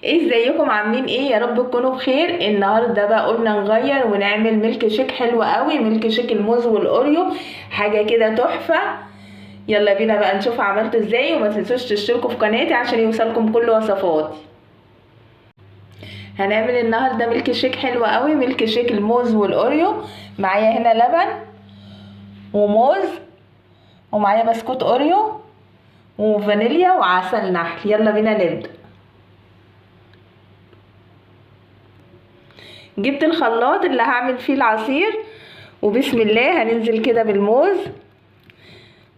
ازيكم عاملين ايه؟ يا رب تكونوا بخير. النهارده بقى قلنا نغير ونعمل ميلك شيك حلو قوي، ميلك شيك الموز والاوريو، حاجة كده تحفة. يلا بينا بقى نشوف عملته ازاي، وما تنسوش تشتركوا في قناتي عشان يوصلكم كل وصفاتي. هنعمل النهارده ميلك شيك حلو قوي، ميلك شيك الموز والاوريو. معايا هنا لبن وموز، ومعايا بسكوت اوريو وفانيليا وعسل نحل. يلا بينا نبدأ. جبت الخلاط اللي هعمل فيه العصير، وبسم الله هننزل كده بالموز.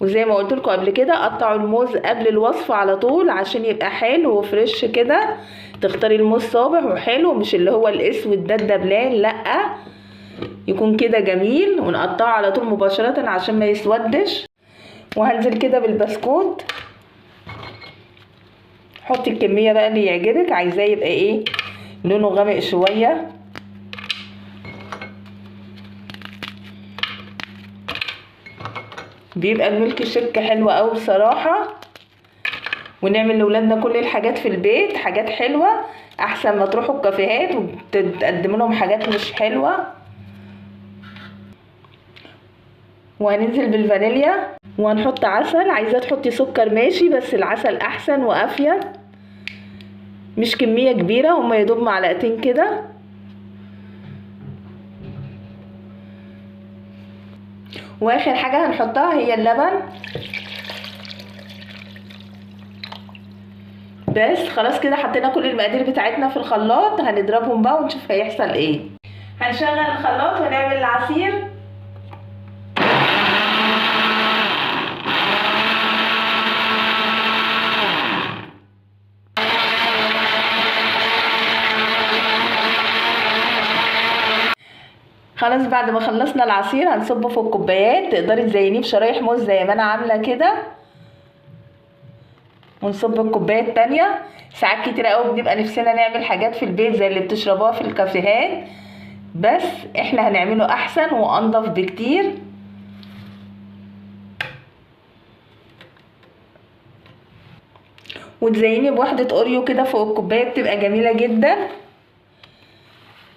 وزي ما قلت لكم قبل كده، قطعوا الموز قبل الوصفة على طول عشان يبقى حلو وفريش كده. تختاري الموز صابح وحلو، مش اللي هو الاسود ده الدبلان، لا يكون كده جميل. ونقطعه على طول مباشرة عشان ما يسودش. وهنزل كده بالبسكوت. حطي الكمية بقى اللي يعجبك، عايزاه يبقى ايه لونه غامق شوية. بيبقى الميلك شيك حلو قوي بصراحة. ونعمل لولادنا كل الحاجات في البيت، حاجات حلوة احسن ما تروحوا الكافيهات وتقدموا لهم حاجات مش حلوة. وهننزل بالفانيليا، وهنحط عسل. عايزة تحطي سكر ماشي، بس العسل احسن وافيد. مش كمية كبيرة، هما يدوب معلقتين كده. واخر حاجة هنحطها هي اللبن. بس خلاص كده حطينا كل المقادير بتاعتنا في الخلاط. هنضربهم بقى ونشوف هيحصل ايه. هنشغل الخلاط ونعمل العصير. خلاص بعد ما خلصنا العصير هنصبه في الكوبايات. تقدري تزينيه بشرايح موز زي ما انا عامله كده. ونصب الكوباية التانية. ساعات كتير قوي بنبقى نفسنا نعمل حاجات في البيت زي اللي بتشربوها في الكافيهات، بس احنا هنعمله احسن وانضف بكتير. وتزيني بواحدة اوريو كده فوق الكوباية، بتبقى جميلة جدا.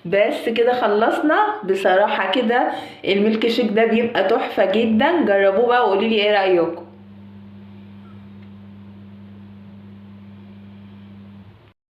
بس كده خلصنا. بصراحة كده الميلك شيك ده بيبقى تحفة جدا. جربوه بقى وقولي لي ايه رأيكم.